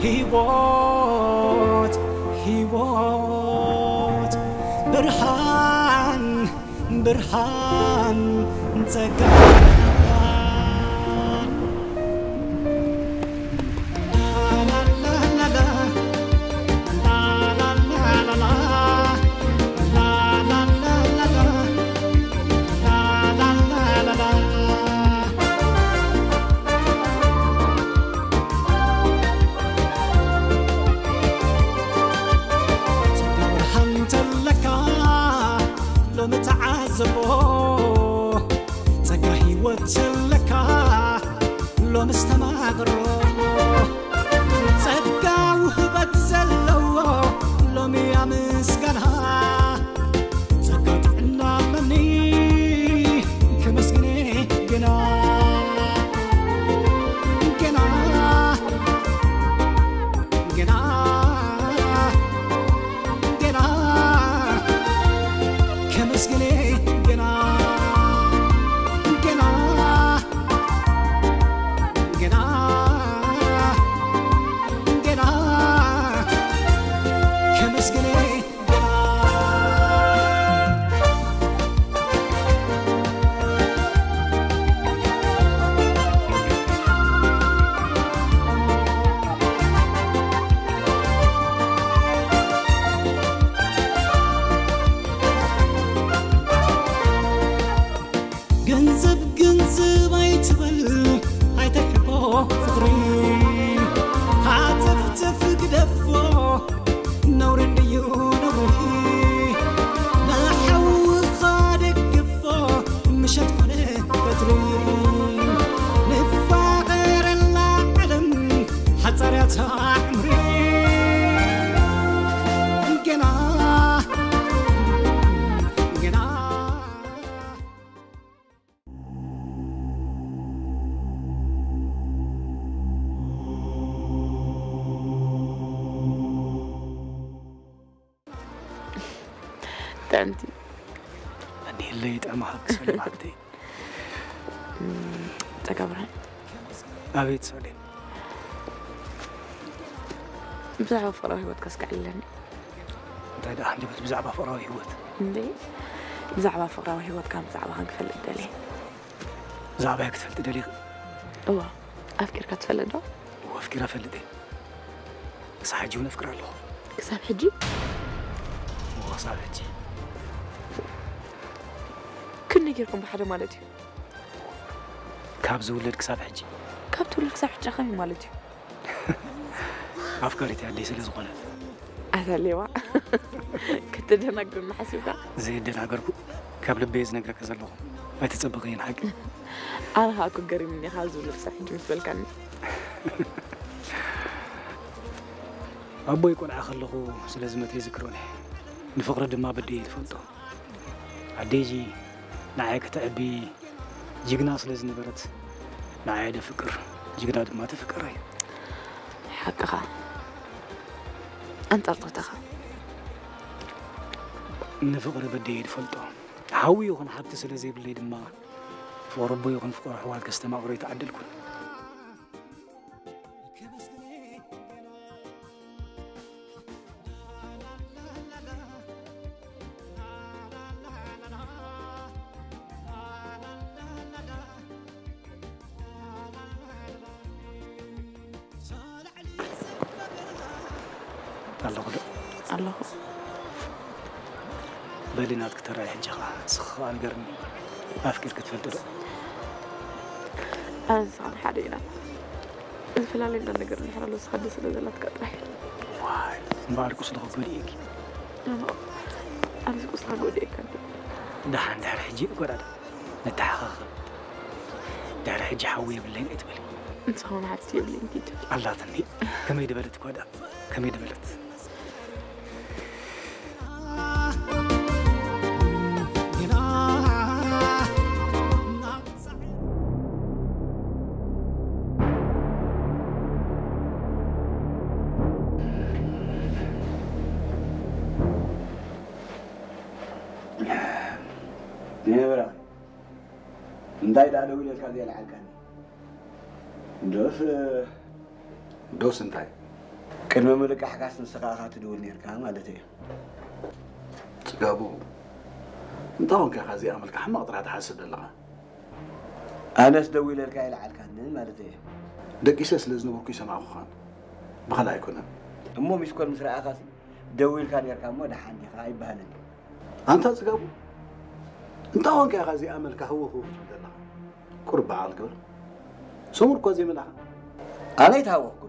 ህይወት ህይወት ብርሃን ብርሃን ጸጋ ጸጋ ብርሃን ተለካ ሎሚ ተዓዘቦ፣ ጸጋ ህይወት ተለካ ሎሚ እስተማቕሮ፣ ጸጋ ውህበት ዘለዎ ሎሚ ኣመስገና። ጸጋ ጥዕና ኣለኒ ከመስግኔ ገና፣ ገና፣ ገና፣ ገና ከመስግኔ ገና፣ ገና፣ ገና፣ ገና ከመስግኔ ገንዘብ ገንዘብ ኣይትበል ኣይተሕቦ ፍቕሪ ሃተፍተፍ ግደፎ ነውሪ እንድዩ ነውሪ ንሓውኻ ደግፎ ምሸት ኮነ ቀትሪ ንፋቐረላ ዓለም ሓጻርያ ታዕምሪ ገና ገና ጥዕምቲ እንዲህለይ ጥዕምኻ ክሰልም ሓብተይ። ጸጋ ብርሃን ኣቤት ሰሌም። ብዛዕባ ፍቕራዊ ህይወትካ እስከ ዕልለኒ። እንታይ ደኣ ሓንደበት ብዛዕባ ፍቕራዊ ህይወት? እንዴ ብዛዕባ ፍቕራዊ ህይወትካ ብዛዕባ ክንክፈልጥ ደልየ። ብዛዕባይ ክትፈልጢ ደሊኺ? እዋ ኣፍቂርካ ትፈልጥ ዶ? ወፍቂረ ፈልጥ እየ። ክሳብ ሕጂ እውን ኣፍቅር ኣለኹ። ክሳብ ሕጂ? እዋ ክሳብ ሕጂ። ክንደይ ጌርኩም ብሓደ ማለት እዩ? ካብ ዝውለድ ክሳብ ሕጂ። ካብ ትውለድ ክሳብ ሕጂ ከመይ ማለት እዩ? ኣፍቃሪት ኣደይ ስለ ዝኾነት። ኣታ ሌባ ክትደናግረና ሓሲብካ? ዘየደናገርኩ ካብ ልበይ ዝነግረካ ዘለኹ ኣይትጸብቕየን ሓቂ። ኣነ ከዓ እኮ ገሪምኒ ኢኻ ዝብሎ ክሳብ ሕጂ ምስ በልካኒ። ኣቦይ ቆልዓ ከለኹ ስለ ዝመተ ይዝክሮን እየ። ንፍቕሪ ድማ በደየ ትፈልጦ። ኣደይ ንዓይ ከተዕቢ ጅግና ስለ ዝነበረት ንዓይ ደፍቅር ጅግና ድማ ተፍቅር እየ። ሓቅኻ ኣንጠርጥርተኻ። ንፍቕሪ በደየ ዝፈልጦ ሓዊ ይኹን ሓብቲ ስለ ዘይብለይ ድማ ፍቕሪ ኣቦ ይኹን ፍቕሪ ኣሕዋት ከስተማቕሮ ኣይተዓደልኩን። ኣለኹ ዶ? ኣለኹ። በሊ ናትኪ ተራይ ሕጂ ኸዓ ንስኺ ኸዓ ንገርኒ፣ ኣፍቂርኪ ትፈልጢ ዶ? ኣነ ንስኻን ሓደ ኢና። ዝፈላለየና ነገር እንድሕር ኣሎ ንስኻ ኣደ ስለ ዘላትካ ጥራሕ። ዋይ እምበኣር ቁስልኺ ጎዲኤኪ። ኣነ ኣነስ ቁስልኻ ጎዲኤካ እንዴ? ደሓን ድሕሪ ሕጂ ንጎዳዳእ። ንተሓኻኸብ። ድሕሪ ሕጂ ሓዊ የብለይን ኣይትበሊ። ንስኻ እውን ሓትቲ የብለይን ኪድ። ኣላትኒ ከመይ ድበለት ጓዳ ከመይ ድበለት። እንታይ ደኣ ደው ኢለልካ ዘይለዓልካኒ? ዶስ ዶስ እንታይ? ቅድሚ ምልቃሕካስ ንስኻ ኢኻ ትድውል ነይርካ ማለት እዩ። ጽጋቡ፣ እንታይ ኾንካ ኢኻ እዚኣ መልካ ሕማቕ ጥራሕ ትሓስብ ዘለኻ? ኣነስ ደዊለልካ ኣይለዓልካንን ማለት እየ። ደቂሰ ስለ ዝነበርኩ ይሰማዕኩኻን። ብኻልእ ኣይኮነን። እሞ ሚስኮል ምስ ረኣኻሲ ደዊልካ ነይርካ እሞ ደሓን ዲኻ ኣይበሃልን። ኣንታ ጽጋቡ፣ እንታይ ኾንካ ኢኻ እዚኣ መልካ ህውኽ ህውኽ ትብል ዘለኻ? ቁሩብ በዓል ግበር። ሰሙን እኳ ዘይመላኻ። ኣነ ኣይተሃወኽኩን።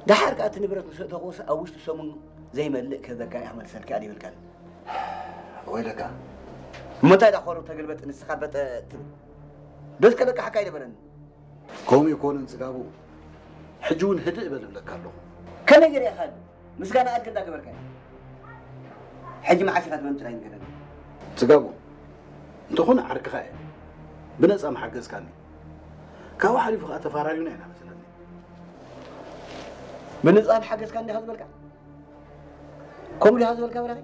ደሓር ከኣ እቲ ንብረት ምስ ኣእተኹስ ኣብ ውሽጢ ሰሙን ዘይመልእ ክህበካ እየ ክመልሰልካ እየ ይብልካኒ። ወይለካ። እሞ እንታይ ደኣ ኮሩ ተገልበጥ ንስኻ በጠ ትብል? ዶስ ከለቃሕካ ኣይነበረኒ? ከምኡ ይኮንን ጽጋቡ። ሕጂ እውን ህድእ በል እብለካ ኣለኹ። ከመይ ገይረ ኢኻ ምስጋና ኣድግ እንዳገበርካ? ሕጂ መዓስ ኢኻ ትመም ጥራይ ንገረኒ። ጽጋቡ፣ እንተኾነ ዓርክኻ እየ። ብነጻ ምሓገዝካኒ። ካብኡ ሓሊፉ ከኣ ተፋራሪና ኢና መስለኒ። ብነጻ ምሓገዝካኒ ዲኻ ዝበልካ? ከምኡ ዲኻ ዝበልካ በራኺ?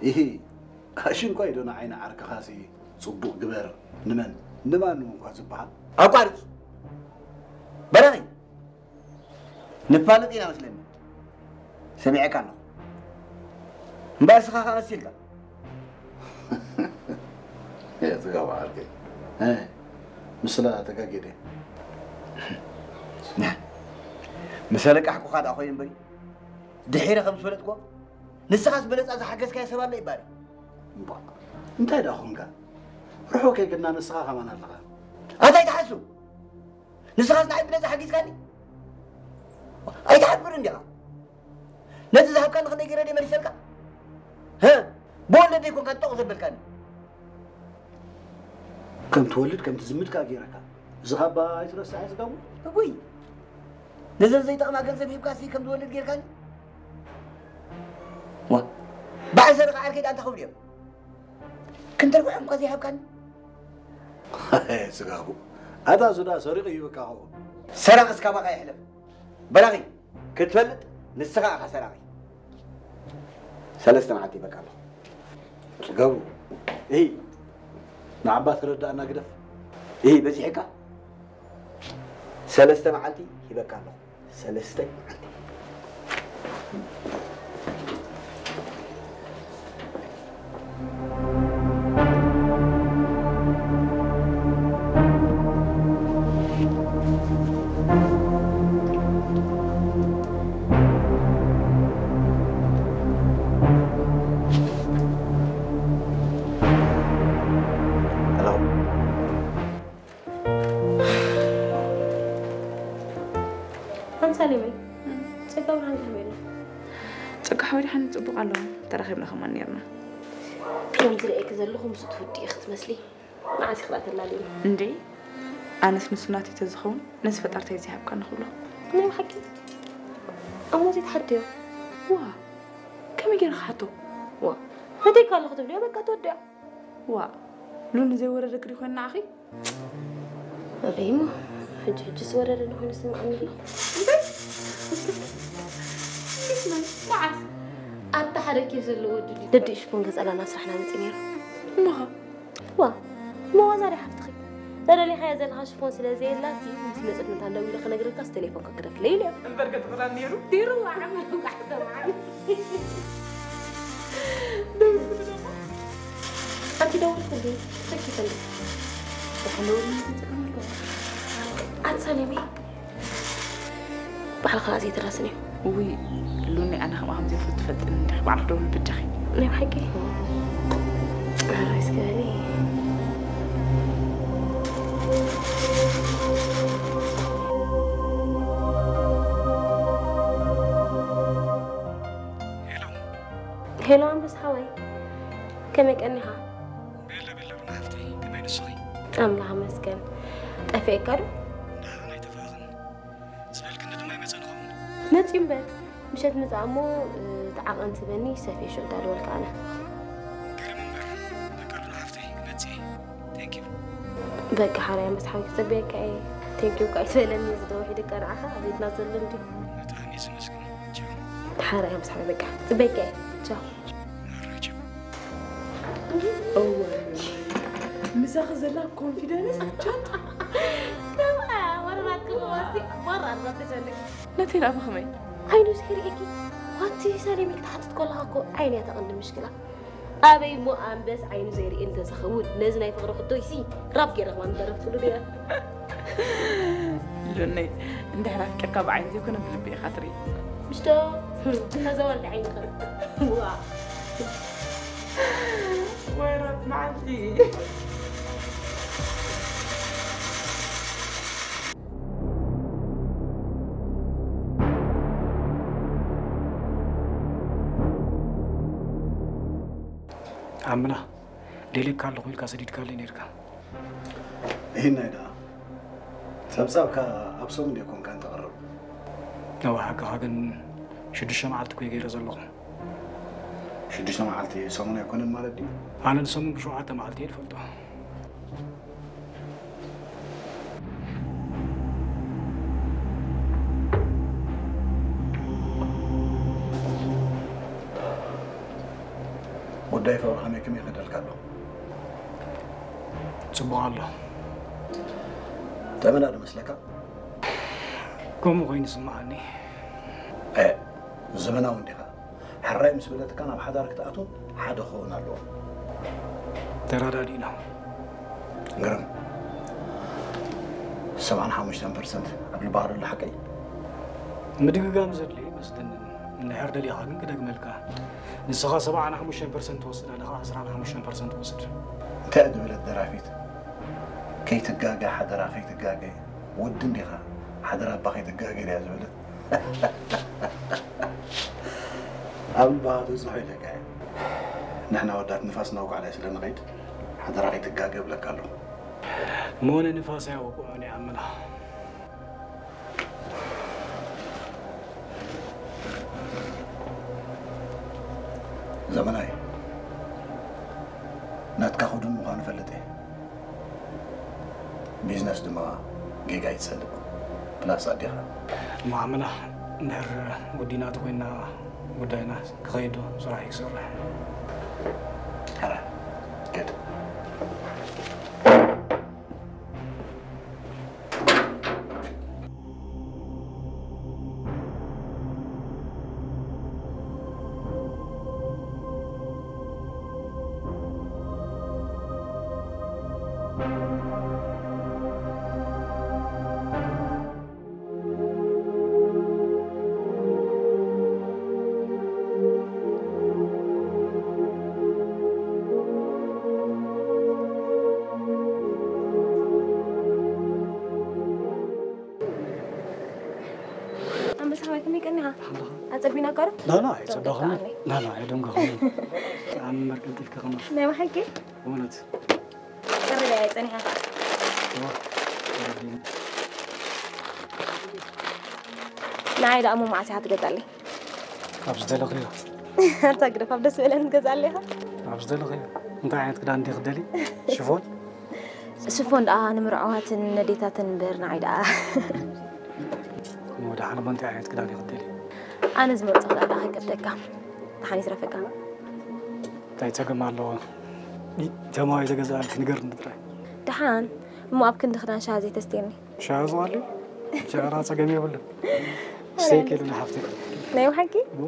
ኢሂ፣ ኣሽንኳይ ዶ ንዓይ ንዓርክኻሲ ጽቡቕ ግበር፣ ንመን፣ ንማን ንመን እኳ ዝበሃል? ኣቋርጽ! በራኺ! ንፋለጥ ኢና መስለኒ። ሰሚዐካ ኣለኹ። እምበኣር እስኻ ኸኣ መሲልካ። ጽጋቡ ዓርከይ። እ፣ ምስላ ተጋግየ ድየ? ና፣ ምስ ኣለቃሕኩኻ ደኣ ኮይኑ እምበሪ፣ ድሒረ ከም ዝፈለጥኩዎ፣ ንስኻስ ብነጻ ዝሓገዝካዮ ሰብ ኣሎ ይባል። እምባ፣ እንታይ ደኣ ኾንካ? ርሑቕ ከይከድና ንስኻ ከማን ኣለኻ። ኣታ ኣይትሓሱ። ንስኻስ ንዓይ ብነጻ ሓጊዝካኒ? ኣይትሓፍርን ዲኻ? ነቲ ዝሃብካኒ ከመይ ገይረ ድየ መሊሰልካ? ሀ? ብወለድ ዘይኮንካ ጠቕ ዘበልካኒ። ከም ትወልድ ከም ትዝምት ከኣ ገይረካ። እዚ ኻባ ኣይትረስዐ ጽጋቡ? እውይ! ነዘን ዘይጠቕማ ገንዘብ ሂብካሲ ከም ዝወልድ ጌርካኒ? ዋ! ብዓሰርተ ዓርከይ ደኣ እንታይ ክብሉ እዮም? ክንዲ ርብዖም እኳ ዘይሃብካኒ? ጽጋቡ። ኣታ እሱ ደኣ ሰሪቑ ይህበካ ኸውን። ሰራቒስ ካባኻ ይሕለፍ። በራኺ ክትፈልጥ ንስኻ ኢኻ ሰራቒ። ሰለስተ መዓልቲ ይበቃ ኣለኹ። ጽጋቡ። እሂ፣ ንዓባ ተረዳእና ግደፍ። እሂ፣ በዚሕካ። ሰለስተ መዓልቲ ይበቃ ኣለኹ። ሰለስተ መዓልቲ። ሄሎ። ኣንሳሌመይ፣ ጸጋ ብርሃን ከመይ ኣሎ? ጸጋ ሓወይ ደሓን ጽቡቕ ኣሎ። ተራኺብና ከማን ኔርና። ከም ዝርእየኪ ዘለኹ ምስኡ ትውድኢ ክትመስሊ። መዓስ ኢኺ ደኣ ተላልዩ? እንዴ፣ ኣነስ ንሱ ናተይ ተዝኸውን ነዚ ፈጣርታይ ዘይሃብካኒ ክብሎ። ናይ ብሓቂ? ኣሞ ዘይትሓትዮ? ዋ፣ ከመይ ገይረ ክሓቶ? ዋ፣ ፈትየካ ኣለኹ ትብልዮ፣ በቃ ትወድዮ። ዋ፣ ሉኒ ዘይወረደኪ ድዩ ኮይኑ ንዓኺ? ኣበይ እሞ፣ ሕጂ ሕጂ ዝወረደ ንኾይኑ ይስምዓኒ ኣሎ። እንታይ? እንዴት ነው? መዓስ? ኣታ ሓደ ኬፍ ዘለዎ ወዲ ድዩ? ደዲ ሽፎን ገጸላ ናብ ስራሕና መጺ ነይሩ። እሞኸ? ዋ፣ መዋዛ ድያ ሓፍትኺ? ተደሊኻያ ዘለኻ ሽፎን ስለ ዘየላሲ፣ ምስ መጸት መታን ደዊለ ክነግረካስ ቴሌፎንካ ክደፍለይ ኢለ። እምበር ገጥቕላ ነይሩ። ነይሩ፣ ዓሚ፣ ጓሕ ሰብዓ። ደዊሉ ደሞ። ኣንቲ ደውልኩልኝ፣ ተኪፈልኝ። ደሓን ደውልኝ፣ ተጠቀመሉ። ኣንሳሌሚ፣ ባዕልኻ ዘይትረስኒ። ውይ፣ ሉኒ፣ ኣነ ከምኣ ከም ዘይፈቱ ትፈልጥኒ እንዲኺ፣ ባዕልኺ ደውሊ በጃኺ። ናይ ብሓቂ? ሕራይ እስከ በሊ። ሄሎ። ሄሎ ኣንበሳ ሓወይ፣ ከመይ ቀኒኻ? ቤለ ቤለ ሉና ሓፍተይ፣ ከመይ ንስኺ? ኣምላኽ ይመስገን። ጠፊእካ ዶ? ደሓን ኣይጠፋእኽን። ዝበልክኒ ድማ ይመጸ ንኸውን። መጺኡ እምበር፣ ምሸት ምጻእ እሞ፣ እ፣ እቲ ዓቐን ትበኒ ሰፍየ ሽዑ ዳልወልካ ኣነ። ገርም እምበር፣ በቃ ሉና ሓፍተይ፣ ክመጽእ እየ። Thank you። በቃ ሓራይ ኣንበሳ ሓወይ ክጽበየካ እየ። Thank you እኳ ኣይትበለኒ፣ እዚ ደውሒ ደቂ ንዓኻ ኣብ ቤትና ዘሎ እንድዩ። ብጣዕሚ እየ ዘመስግን። ቻው። ሓራይ ኣንበሳ ሓወይ በቃ ክጽበየካ እየ። ቻው። ሓራይ ቻው። እወ፣ ምሳኺ ዘላ ኮንፊደንስ ቻት። ከምኣ ወረራት ክመዋሲ ወራር ዘትጀልክ። ነቴና ብኸመይ? ዓይኑ ዘይርእየኪ? ዋንቲ ሳሌሚ ክትሓትት ከለኻ እኮ ዓይን እያ ተቐንዲ ምሽክላ። ኣበይ እሞ ኣንበስ ዓይኑ ዘይርኢ እንተዝኸውን፣ ነዚ ናይ ፍቕሪ ሕቶይሲ ራፕ ገይረ ከማን ምደረፍትሉ ነይረ። ሉነይ፣ እንድሕር ኣፍቂርካ ብዓይኒ ዘይኮነ ብልቢ ኢኻ ትርኢ። ምሽቶ፣ እታ ዘዋልድ ዓይኒ ኸ? ዋ። ወይ ራፕ መዓልቲ። ኣምና፣ ደልየካ ኣለኹ ኢልካ ሰዲድካለይ ነይርካ። ይህናይ ደኣ፣ ጸብጻብካ ኣብ ሰሙን ኣይኮንካን ተቕርብ። እወ፣ ሓቅኻ ግን ሽዱሽተ መዓልቲ እኮ እየ ገይረ ዘለኹ። ሽዱሽተ መዓልቲ ሰሙን ኣይኮነን ማለት ድዩ? ኣነ ንሰሙን ብሸውዓተ መዓልቲ እየ ዝፈልጦ። ጉዳይ ፍቕሪ ከመይ ከመይ ይኸደልካ ኣሎ? ጽቡቕ ኣሎ። ተመና ዶ መስለካ? ከምኡ ኮይኑ ይስምዓኒ። እ፣ ዘመናዊ እንዲኻ። ሕራይ ምስ በለትካ ናብ ሓዳር ክትኣትው ሓደ ክኸውን ኣለዎ። ተረዳዲእና። ግርም። ሰብዓን ሓሙሽተን ፐርሰንት ኣብ ልባኻ ዘሎ ሓቀይ? ምድግጋም ዘድልዮ ይመስለኒ። እንድሕር ደሊኻ ግን ክደግመልካ። ንስኻ ሰብዓን ሓሙሽተን ፐርሰንት ትወስድ ኣለኻ፣ ዕስራን ሓሙሽተን ፐርሰንት ትወስድ። እንታይ እያ ዝበለት ደራፊት? ከይትጋገ ሓደራ፣ ከይትጋገ። ወዲ እንዲኻ፣ ሓደራ እባ ከይትጋገ እያ ዝበለት። ኣብ ልባኻ ተጽንሖ ኢለካ እየ። ንሕና ወዳት ንፋስ እናውቃዕና ስለ ንኸይድ፣ ሓደራ ከይትጋገ እብለካ ኣለኹ። እሞ ንንፋስ ኣየውቅዖን እየ ኣምና። ዘመናይ፣ ናትካ ክዱን ምዃኑ እፈልጥ እየ። ቢዝነስ ድማ ጌጋ ይጸልእ። ፕላስ ኣዴኻ። እሞ ኣምና፣ እንድሕር ወዲና ተኾይንና ጉዳይና ክኸይድ ዶ? ስራሕ እዩ ክሰርሕ። ሕረ፣ ግድ። ኣንበሳ ከመይ ከመይ ቀኒኻ? ኣጸቢና እኮ ዶ? ና፣ ና፣ ኣይጸበኹን። ደንገጽካኒ። ና፣ ና፣ ኣይደንገኹን። ብጣዕሚ እምበር ቀልጢፍካ ከማን። ናይ ብሓቂ? እውነት። ቀሪበ እየ ጸኒሐ ኸኣ። እዋ፣ ተረዲእኒ። ንዓይ ደኣ እሞ መዓስ ኢኻ ትገዝኣለይ? ኣብ ዝደለኽዮ። ኣታ ግደፍ፣ ኣብ ደስ ዝበለኒ ትገዝኣለይ ኢኻ? ኣብ ዝደለኽዮ። እንታይ ዓይነት ክዳን እንዲኺ ትደልዪ? ሽፎን? ሽፎን ደኣ ንምርዑዋትን ነዴታትን እምበር ንዓይ ደኣ። እሞ ደሓን እሞ እንታይ ዓይነት ክዳን ኢኺ ትደልዪ? ኣነ ዝመርጾ ክዳን ደኣ ከይከብደካ። ደሓን ይትረፈካ። እንታይ ጸገም ኣለዎ? ይ-፣ ተማዊ ዘገዝኣልኪ ንገርኒ ጥራይ። ደሓን፣ እሞ ኣብ ክንዲ ክዳን ሻሂ ዘይተስትየኒ? ሻሂ ዝቐልዩ? ሸራ ጸገም የብሉን። ስተይኪ ኢሉኒ ሓፍተይ። ናይ ብሓቂ? እዎ።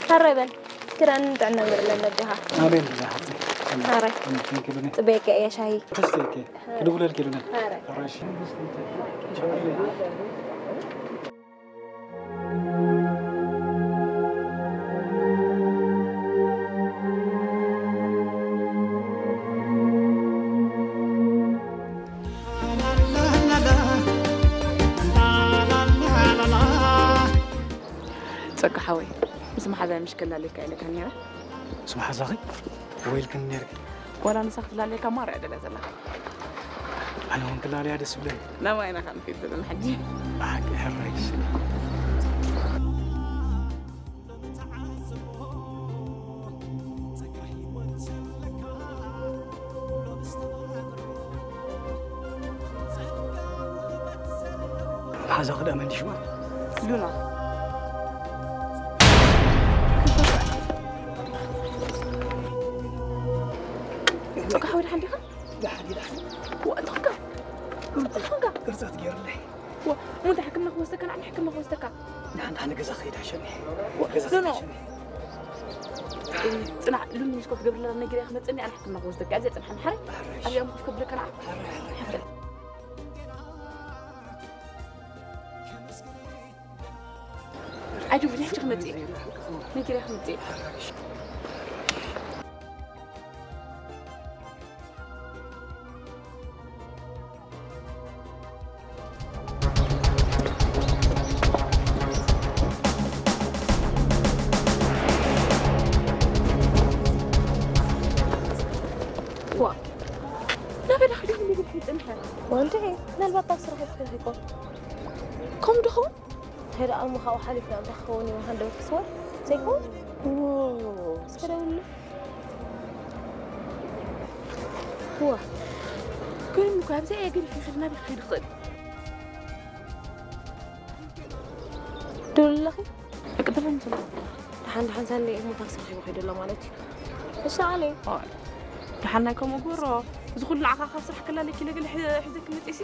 ሕራይ በል። ክዳን ጥዕና ይግበረልና ኣዴኻ። ኣሜን፣ ሓፍተይ። ሕራይ። ኣሜን፣ ቴንኪ ኢሉኒ። ጽበየካ እየ ሻሂ። ተስተይኪ። ክድውለልኪ ኢሉኒ። ሕራይ። ሕራይ፣ እሺ። ጸጋ ሓወይ፣ ምስ መሓዛይ ምሽ ከላለካ ኢለካ ነይረ። ምስ መሓዛኺ ወይልክን ነይርኪ? ዋላ ንሳ ክትላለየካ ማርያ ደልያ ዘላ። ኣነ እውን ክላለያ ደስ ይብለኒ። ናባይ ኢና ከኣ ንከይድ ዘለና ሕጂ። ብሓቂ ሕራይ ደስ ይብል። ሓዛ ክዳ መንዲሽዋ ሉና። ጸጋ ሓወይ ደሓን ዲኻ? ደሓን፣ ደሓን። ዋ፣ እንታይ ኾንካ? እንታይ ኾንካ? ቅርጸት ገይርለይ። ዋ፣ ሙንታ ሕክምና ክወስደካ፣ ንዓኒ ሕክምና ክወስደካ። ንሓንቲ ሓንቲ ገዛ ክኸይድ ሓሸኒ። ገዛ ኖ፣ ኖ። ክኸይድ ሓሸኒ። ጽናሕ፣ ሉኒ ምስ ኮፍ ገብርላ ነጊረ ክመጽእኒ፣ ኣነ ሕክምና ክወስደካ። እዚ ጽናሕ፣ ንሓረይ። ኣርያም ኮፍ ከብለካ፣ ንዓ። ሓረይ፣ ሓረይ። ሓረይ። ኣይትውሪ፣ ሕጂ ክመጽእ እየ። ነጊረ ክመጽእ እየ። ዋ፣ ናበይ ዳኺ ዲኹም ንግድ ሕይጥንሐ? ወንድዒ፣ ምናልባት ኣብ ስራሕ ይትከል ይኮን። ከም ድኹም? እንታይ ደኣ እሞ ካብኡ ሓሊፍና እንታይ ክኸውን እዩ? ሃንደበት ክስወር ዘይኮን? ዎ። እስከ ደውሉ። ዋ፣ ግን እኮ ኣብዚኣ እየ ገዲፈ ይኽእል፣ ናበይ ክኸይድ ይኽእል? ደውሉ ኣለኺ? ደቂ ደፈን ስለ ደሓን ደሓን ሳለይ እሞ ታክሲ ረኺቡ ከይዱ ኣሎ ማለት እዩ። እሺ፣ ዓለይ። ኦይ፣ ደሓን ናይ ከምኡ ግበሮ። እዚ ኩሉ ንዓኻ ካብ ስራሕ ከላለኪ ለገለ ሒ-፣ ሒዘኪ መጺሲ?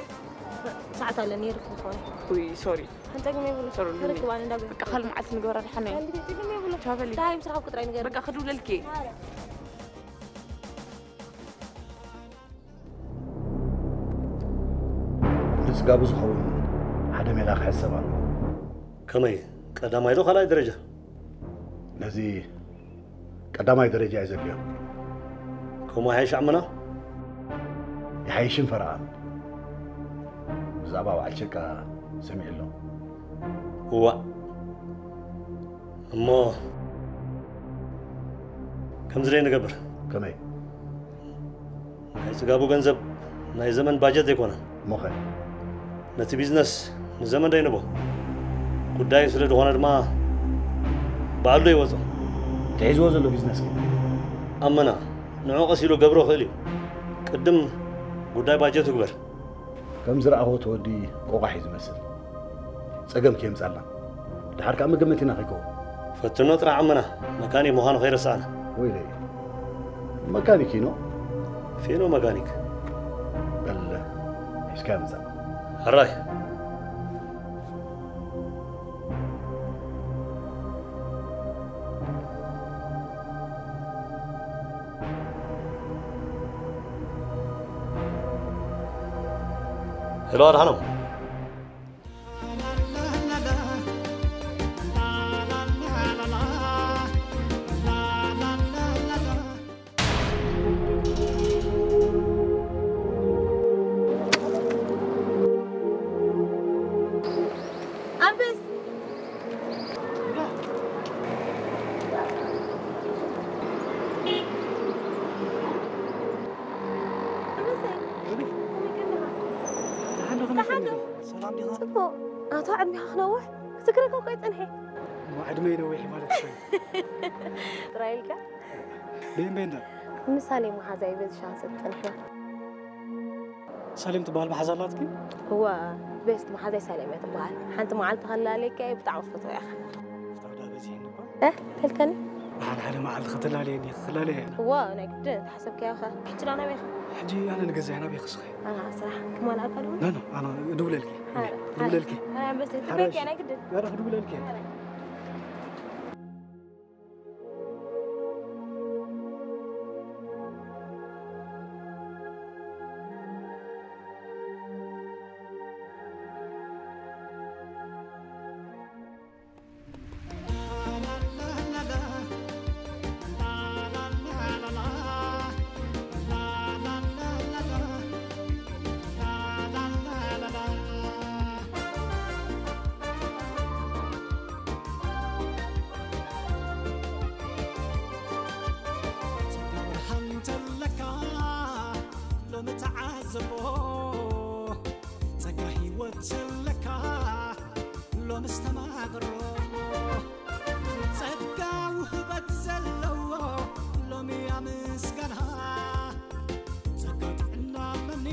ሰዓት ኣለኒ፣ ይርክብ ክኾነ። ውይ፣ ሶሪ። ሓንቲ ጸገም የብሉን። ሶሪ፣ ክርክብ ኣነ እንዳገ-፣ በቃ ካልእ መዓልቲ ንገብራ ደሓን እዩ። ካልእ ጸገም የብሉን። ቻው በሊ። ዳይም ስራሕ ኣብ ቅጥራይ ንገር። በቃ ክድውለልኪ። ኣረ። ንጽጋቡ ዝኸውን ሓደ ሜላ ክሕሰብ ኣለዎ። ከመይ? ቀዳማይ ዶ ካልኣይ ደረጃ? ነዚ ቀዳማይ ደረጃ እዩ ዘድልዮ። ከምኡ ይሓይሽ ዓመና? ይሓይሽን ፈረቓን። ብዛዕባ በዓል ሸቃ ሰሚዑ ኣሎ። እዋእ። እሞ ከምዚ ደይ ንገብር። ከመይ? ናይ ጽጋቡ ገንዘብ ናይ ዘመን ባጀት ኣይኮነን። እሞ ኸ? ነቲ ቢዝነስ ንዘመን ደይ ንቦ። ጉዳይ ስለ ዝኾነ ድማ ባዕሉ ይወጾ። እቲ ሒዝዎ ዘሎ ቢዝነስ ከ? ኣመና፣ ንዑ ቀስ ኢሉ ገብሮ ክእል እዩ። ቅድም ጉዳይ ባጀቱ ግበር። ከም ዝረኣኹ እቲ ወዲ ቆቋሕ እዩ ዝመስል። ጸገም ከየምጻልና። ድሓር ከኣ መገመቲና ከይከውን። ፈትኖ ጥራሕ ዓመና፣ መካኒክ ምዃኑ ከይረሳዕና። ወይለይ፣ መካኒክ ኢኖ? ፌኖ መካኒክ። በል፣ ሒዝካዮ ምጻእ። ሕራይ። ሄሎ ኣድሓኖም። ኣንበስ። ኣንበሰይ፣ ከመይ ቀኒኻ? ደሓን ዶ፣ ከመይ ደሓን ዶ? ቀኒኺ? ሰላም ዲኻ? ጽቡቕ። ኣታ ዕድሜኻ ክነውሕ ክትግረካ እኮ ይጸንሐ። እሞ ዕድመይ ነዊሕ እዩ ማለት እዩ። ጥራይ ኢልካ? በይን በይን ዳ? ምሳሌ መሓዛይ በዚ ሻንስ ትጸንሐ። ሳሌም ትበሃል መሓዛ ኣላትኪ? እወ፣ ቤስት መሓዛይ ሳሌም እያ ትበሃል። ሓንቲ መዓልቲ ከላለየካ እየ፣ ብጣዕሚ ክፈትዋ ኢኻ። ፍታው ደኣ በዚሕኒ እኳ። እ? ተልከኒ? ሓደ ሓደ መዓልቲ ክትላለየኒ፣ ክላለየ እየ። እወ፣ ናይ ግድን፣ ተሓሰብካዮ ኸ? ሕጂ ደኣ ናበይ ኢኻ? ሕጂ ኣነ ንገዛይ ናበይ ክስኸ? ኣነ ኣብ ስራሕ ክማልኣካ ድዩ? ኖ፣ ኖ፣ ኣነ እድውለልኪ። ሃረ፣ እድውለልኪ። ሃረ፣ ኣንበሰይ፣ ሃረ፣ ትበኪ እሺ። ናይ ግድን። ያዳ ክድውለልኪ። ሃረ። ጸጋ ብርሃን ተለካ ሎሚ ተዓዘቦ፣ ጸጋ ህይወት ተለካ ሎሚ ኣስተማቕሮ፣ ጸጋ ውህበት ዘለዎ ሎሚ ኣመስጋና፣ ጸጋ ጥዕና መኒ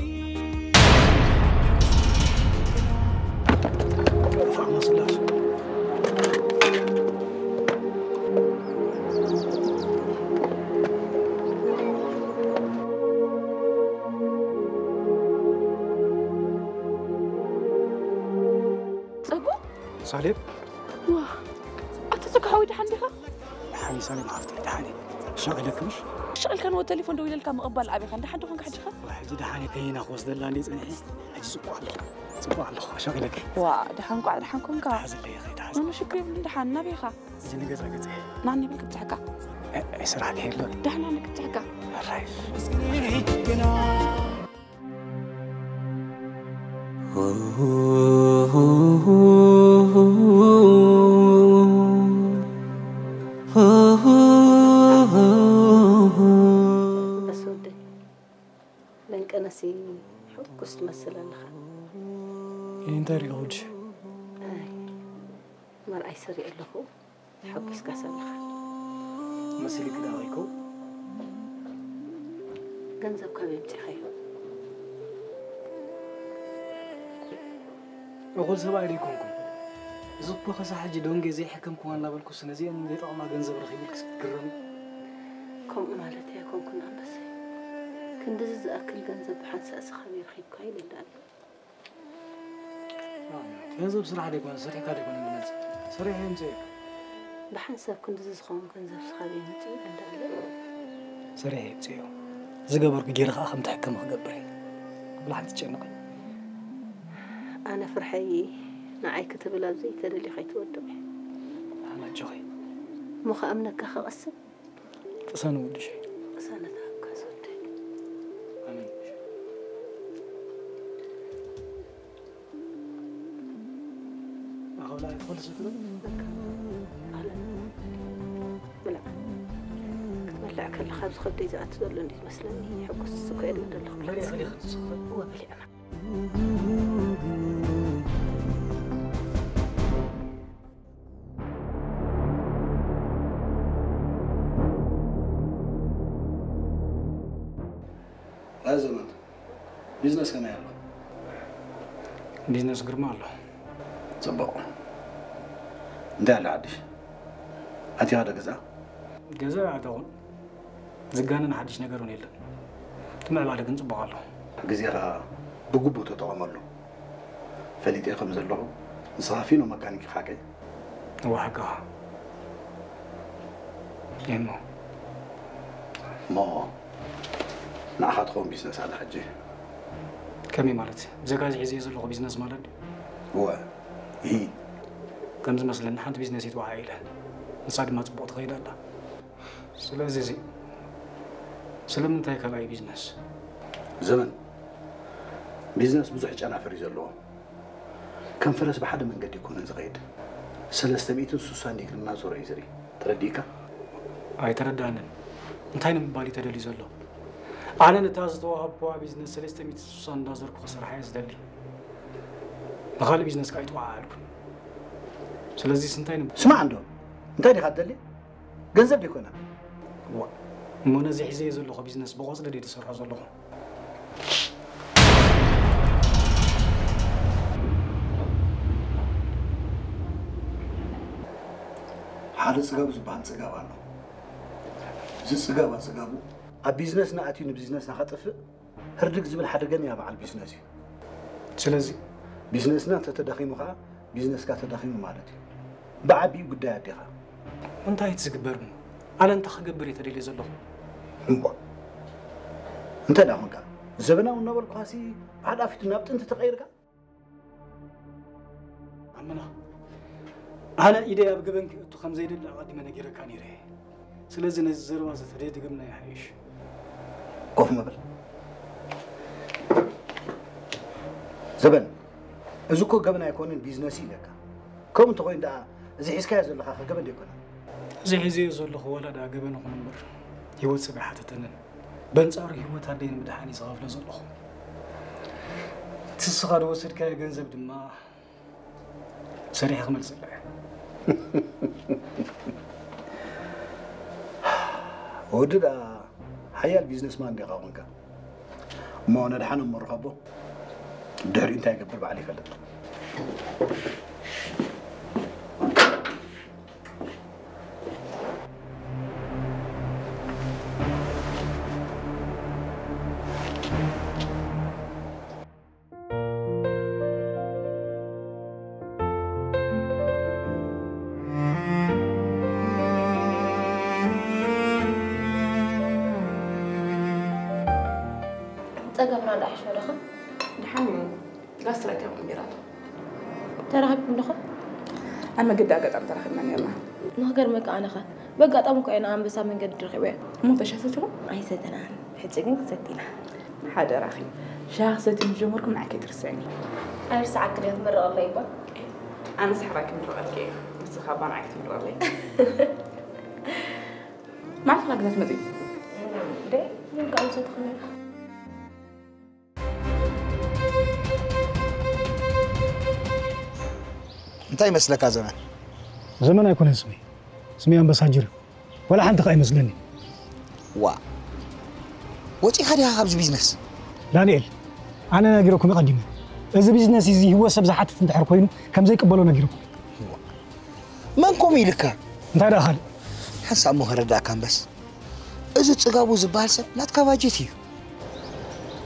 ፋዕማ ስላሴ። ካሌብ። ዋ ኣታ ተካሓዊ ደሓን ዲኻ? ደሓን እዩ ሳሌም ሓፍተይ፣ ደሓን እዩ። ሸቕ ኢለኪ ምሽ? ሽቕ ኢልካ ንወ ቴሌፎን ደዊለልካ ምቕባል ኣቢኻ፣ ደሓን ዶ ኾንካ ሕጂ ኸ? ዋ፣ ሕጂ ደሓን እየ፣ ከይና ክወስደላ እንድየ ጸኒሐ። ሕጂ ጽቡቕ ኣለኹ፣ ጽቡቕ ኣለኹ። ሸቕ ኢለኪ። ዋ ደሓን ቋዕ ደሓን ኮንካ። ሓዘለይ ኸይዳ። ኣነ ሽግር የብሉን፣ ደሓን ናበይ ኢኻ? እዚ ንገዛ ገጽ እየ። ናኒ ብል ክብጽሐካ። እ፣ እ፣ ስራሕ ከየሎ። ደሓን ኣነ ክብጽሐካ። ሕራይ። በስ ወደይ፣ ለንቀነሲ ሕጉስ ትመስል ኣለኻ። እንታይ ሪኢኹ ወዲ? ኣይ፣ መርኣይ ሰሪዐ ኣለኹ፣ ተሓጒስካስ ኣለኻ። መሲልኪ ዶ ኣበይኩ? ገንዘብ ካበይ ኣምጺኻዮ? እኹል ሰብኣይ ዶ ኣይኮንኩን? እዚ እኮ ከሳ ሕጂ ዶንጌ ዘይሕከምክዋ እናበልኩስ ነዚአን ዘይጠቕማ ገንዘብ ረኺቡ ኢልክስ ክትግረሚ? ከምኡ ማለት ኣይኮንኩን ኣንበሰይ። ክንድዚ ዝኣክል ገንዘብ ብሓንሳእ ስኻ ኣበይ ረኺብካዮ ኢለ እንዳኣለ። ገንዘብ ስራሕ ዶ ኣይኮነ፣ ሰሪሕካ ዶ ኣይኮነ ዝመጽእ? ሰሪሐ የምጽእ። ብሓንሳብ ክንድዚ ዝኸውን ገንዘብ ስኻ ኣበይ መጺኡ ኢለ እንዳኣለ። ሰሪሐ የምጽእ። ዝገበርኩ ገይረ ከኣ ከም ትሕከም ክገብር እየ። ብላ ሓንቲ ትጨነቕ። ኣነ ፍርሐይ ንዓይ ክትብል ኣብ ዘይተደልዮ ከይትወድቕ እየ። ኣነ ኣጆኺ። እሞ ክኣምነካ ክቐስን ቅሰን ውድሸይ። ቅሳነት ሃብካ ዝወደይ። ኣሜን። ኣኸብላ ኣይትፈልስ ትብል? ኣለ። ብላ። ክትበልዕ ከለኻ ኣብዚ ከብደይ ዝኣቱ ዘሎ እንዲ ትመስለኒ። ሕጉስ እኮ የለ ዘለኹ። መሪያ ኸሊኽ ትስኽር። እወ በሊዕና። ኣይ ዘመን፣ ቢዝነስ ከመይ ኣሎ? ቢዝነስ ግርማ ኣሎ። ጽቡቕ። እንታይ ኣሎ ሓድሽ? ኣቲኻ ዶ ገዛ? ገዛ ኣይኣተኹን። ዝጋነን ሓድሽ ነገር እውን የለን። እቲ ምዕባለ ግን ጽቡቕ ኣሎ። ግዜኻ ብግቡእ ተጠቐመሉ። ፈሊጠ ከም ዘለኹ፣ ንስኻ ፊኖ መካኒክ ኢኻ ከ? እወ ሓቅኻ። እሞ እሞ ንዓኻ ትኸውን ቢዝነስ ኣላ ሕጂ። ከመይ ማለት? ብዘጋ እዚ ሒዘዮ ዘለኹ ቢዝነስ ማለት ድዩ? እወ። ይሂ። ከም ዝመስለኒ ሓንቲ ቢዝነስ እየ ተወዓዒለ። ንሳ ድማ ጽቡቕ ትኸይድ ኣላ። ስለዚ እዚ ስለምንታይ ካልኣይ ቢዝነስ? ዘመን፣ ቢዝነስ ብዙሕ ጨናፍር እዩ ዘለዎ። ከም ፈረስ ብሓደ መንገዲ ኣይኮነን ዝኸይድ። ሰለስተ ሚእትን ስሳን ዲግሪ እናዞረ እዩ ዝርኢ። ተረዲእካ? ኣይተረዳንን። እንታይ ንምባል እዩ ተደልዩ ዘሎ? ኣነ ነታ ዝተዋሃብኩዋ ቢዝነስ ሰለስተ ሚእትን ስሳን እንዳዞርኩ ክሰርሓ እየ ዝደሊ። ንኻልእ ቢዝነስ ከኣ ኣይተወዓዓልኩን። ስለዚስ እንታይ ን- ስማዕ እንዶ፣ እንታይ ዲኻ ትደሊ? ገንዘብ ዶ ኣይኮነን? ዋ፣ እሞ ነዚ ሒዘዮ ዘለኹ ቢዝነስ ብቆጽሊ ድየ ዝሰርሖ ዘለኹ? ሓደ ጽጋብ ዝበሃል ጽጋብ ኣሎ። እዚ ጽጋብ ኣጽጋቡ ኣብ ቢዝነስና ኣትዩ ንቢዝነስና ከጥፍእ ህርድግ ዝብል ሓደገኛ በዓል ቢዝነስ እዩ። ስለዚ ቢዝነስና እንተተዳኺሙ ከኣ ቢዝነስካ ተዳኺሙ ማለት እዩ። ብዓቢኡ ጉዳይ ኣዴኻ። እንታይ እቲ ዝግበር እሞ? ኣነ እንታይ ክገብር እየ ተደልየ ዘለኹ? እምቧ። እንታይ ደኣ ኾንካ? ዘበናዊ እናበልኩኻሲ ብሓዳፊቱ ናብ ጥንቲ ተቐይርካ? ኣመና፣ ኣነ ኢደይ ኣብ ገበን ክእቱ ከም ዘይደሊ ኣቐዲመ ነጊረካ ነይረ እየ። ስለዚ ነዚ ዘረባ እዚ ተደይደገምና ይሓይሽ። ኮፍ ምበል። ዘበን፣ እዚ እኮ ገበን ኣይኮነን፣ ቢዝነስ እዩ ኢለካ። ከምኡ እንተኾይኑ ደኣ፣ እዚ ሒዝካዮ ዘለኻ ኸ ገበን ዶ ኣይኮነን? እዚ ሒዘዮ ዘለኹ ዋላ ደኣ ገበን ይኹን እምበር፣ ህይወት ሰብ ኣይሓተተንን። በንጻሩ ህይወት ኣደይ ንምድሓን እየ ዝኸፍሎ ዘለኹ። እቲ ንስኻ ዝወሰድካዮ ገንዘብ ድማ ሰሪሐ ክመልሰላ እየ። ወዲ ደኣ ሓያል ቢዝነስማን ዲኻ ኾንካ? እሞ ነድሓን እሞ ርኸቦ። ድሕሪኡ እንታይ ይገብር ባዕሉ ይፈልጥ። ገብራ እንዳሕሽ ወደኻ? ድሓን እዩ። ጋስትራይት እዮም ቁሚራቶ። ተራኺብኩም ዶኻ? ኣብ መገዲ ኣጋጣሚ ተራኺብና ነርና። ንኽገርመካ ኣነኸ በጋጣሚ እኮ ኢና ኣንበሳ መንገዲ ረኺበዮ። እሞ ተሻሰትኹም? ኣይሰተናን። ሕጂ ግን ክሰቲና። ሓደራኺ ሻሂ ክሰቲ ምስ ጀመርኩም ንዓይ ከይትርስዕኒ። ኣይርስዓክ ድያ ትምረቐለይ እባ። ኣነ ስሕራይ ክምረቐልኪ እየ። ንስኻ እባ ንዓይ ክትምረቐለይ። መዓስ ኸ ግዛት መፅዩ? ደይ ይልካ ምሰ ትኽኒ። እንታይ ይመስለካ ዘመን? ዘመን ኣይኮነን ስመይ፣ ስመይ ኣንበሳጅር እዩ። ዋላ ሓንቲ ከኣ ይመስለኒ። ዋ ወፂኻ ዲኻ ካብዚ ቢዝነስ? ዳንኤል፣ ኣነ ነጊረኩም ቀዲመ፣ እዚ ቢዝነስ እዚ ህይወት ሰብ ዝሓትት እንድሕር ኮይኑ ከም ዘይቅበሎ ነጊረኩም። መን ከምኡ ኢልካ? እንታይ ደኣ ካልእ? ሓንሳብ እሞ ከረዳእካ እምበስ፣ እዚ ፅጋቡ ዝበሃል ሰብ ናትካ ባጀት እዩ።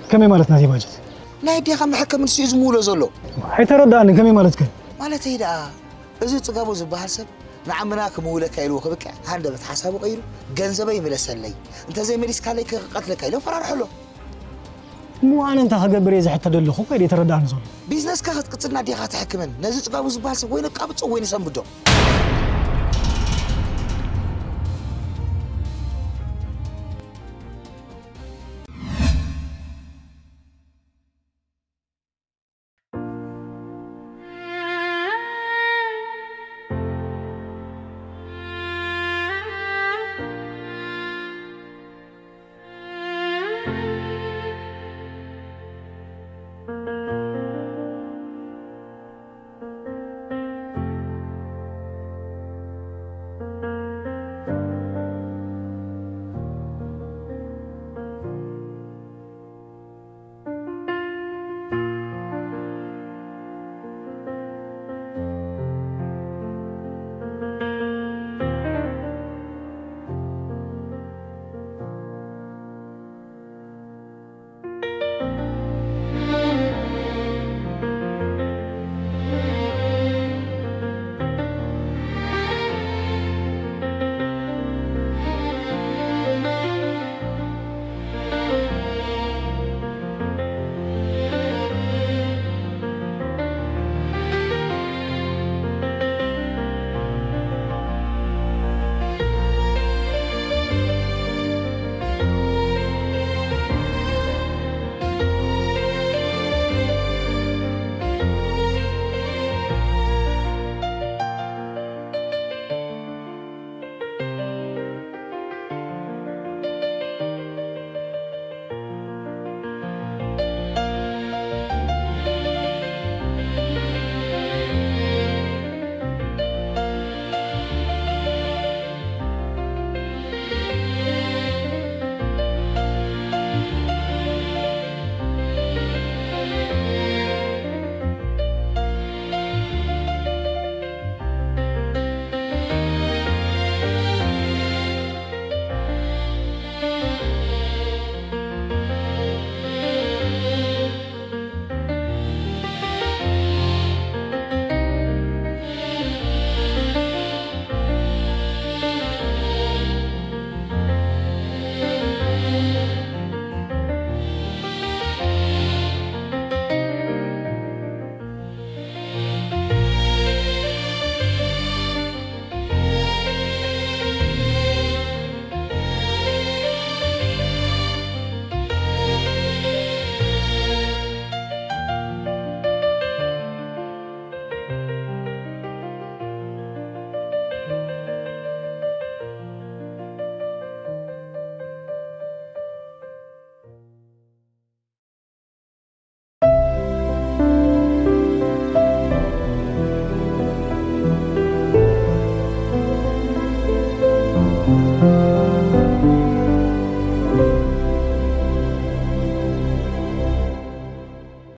ከመይ ማለት ናተይ ባጀት? ናይ ኣዴኻ መሐከሚ ንሱ እዩ ዝምውሎ ዘሎ። ኣይተረዳእንን፣ ከመይ ማለትከ? ማለተይ ደኣ እዚ ፅጋቡ ዝበሃል ሰብ ንዓምና ክምውለካ ኢልዎ ክብቅዕ ሃንደበት ሓሳቡ ቀይሩ ገንዘበይ ምለሰለይ፣ እንተዘይመሊስካለይ ክቐትለካ ኢሉ ኣፈራርሐ ኣሎ። እሞ ኣነ እንታይ ክገብር እየ ዝሕተት ዘለኹ እኮ ኣይተረዳእን ዘሎ። ቢዝነስካ ክትቅፅል ናዴኻ ትሕክምን ነዚ ፅጋቡ ዝበሃል ሰብ ወይ ነቃብፆ ወይ ንሰንብዶ።